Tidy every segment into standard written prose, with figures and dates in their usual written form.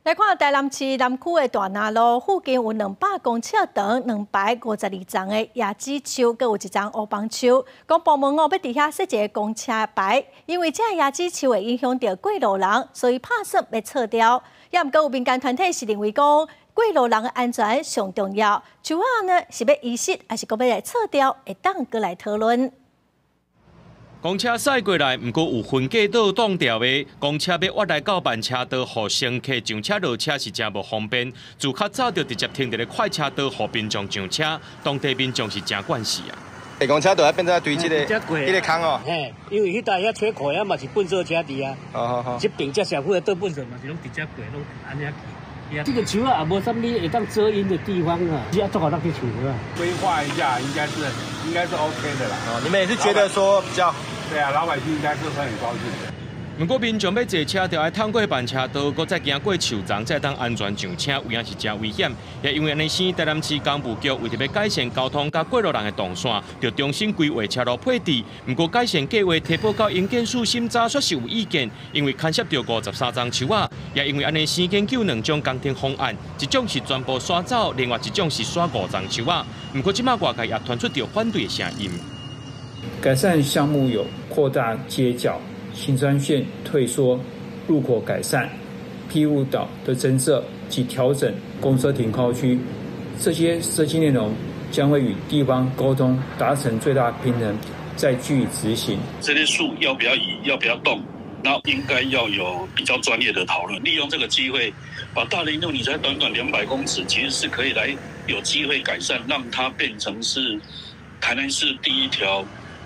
來看台南市南區的大拿路附近有200公尺長、252叢的椰子樹，閣有一叢烏枋樹。公部門哦欲佇遐設一个公車牌，因為這椰子樹會影響著過路人，所以拍算欲撤掉。也毋過有民間團體是認為講，過路人的安全上重要，樹仔呢是欲移植，抑是閣欲來撤掉，會當閣來討論。公車駛過來，毋過有分隔島擋牢的，公車欲倚來到慢車道，予乘客上車落車是誠無方便。自較早就直接停佇咧快車道，予民眾上車，當地民眾是誠慣勢啊。公車道變做對這個空哦。嘿，因為彼搭遐車庫遐嘛是糞埽車佇啊。好好好。這邊這社區的倒糞埽嘛是攏直接過，攏按呢去。這個樹仔也無啥物會當遮陰的地方啊，只要做好那些樹啊。規劃一下，應該是 OK 的啦。哦，你們也是覺得說比較？對啊，老百姓應該是會很高興的。毋過民眾欲坐車，就愛通過慢車道，閣再行過樹叢，才當安全上車，有影是誠危險。也因為按呢，台南市工務局為著欲改善交通佮過路人的動線，就重新規劃車路配置。毋過改善計劃提報到營建署審查，煞是有意見，因為牽涉著53叢樹仔。也因為按呢，研究兩種工程方案，一種是全部徙走，另外一種是徙五叢樹仔。毋過這馬外界也傳出著反對的聲音。改善項目有擴大街角、行穿線退縮、路口改善、庇護島的增設及調整公車停靠區，這些設計內容將會與地方溝通，達成最大平衡，再予以執行。這些樹要不要移，要不要動？那應該要有比較專業的討論。利用這個機會，把大林路你才短短200公尺，其實是可以來有機會改善，讓它變成是台南市第一條。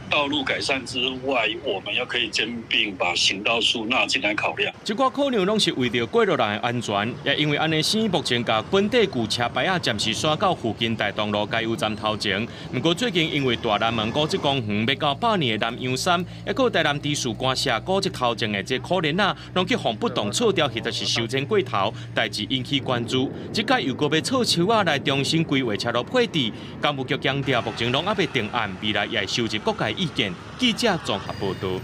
道路改善之外，我們又可以兼併把行道樹納進來考量。這寡考量攏是為著過路人的安全，也因為按呢，目前共本地舊車牌仔暫時徙到附近大同路加油站頭前。毋過最近因為大南門古蹟公園欲到百年的南洋杉，抑閣台南知事官舍古蹟頭前的這可憐仔，攏去予不當撤掉，或者是修剪過頭，代誌引起關注。這擺又閣欲撤樹仔來重新規劃車路配置，工務局強調目前攏猶未定案，未來也會收集各界意見。記者綜合報導。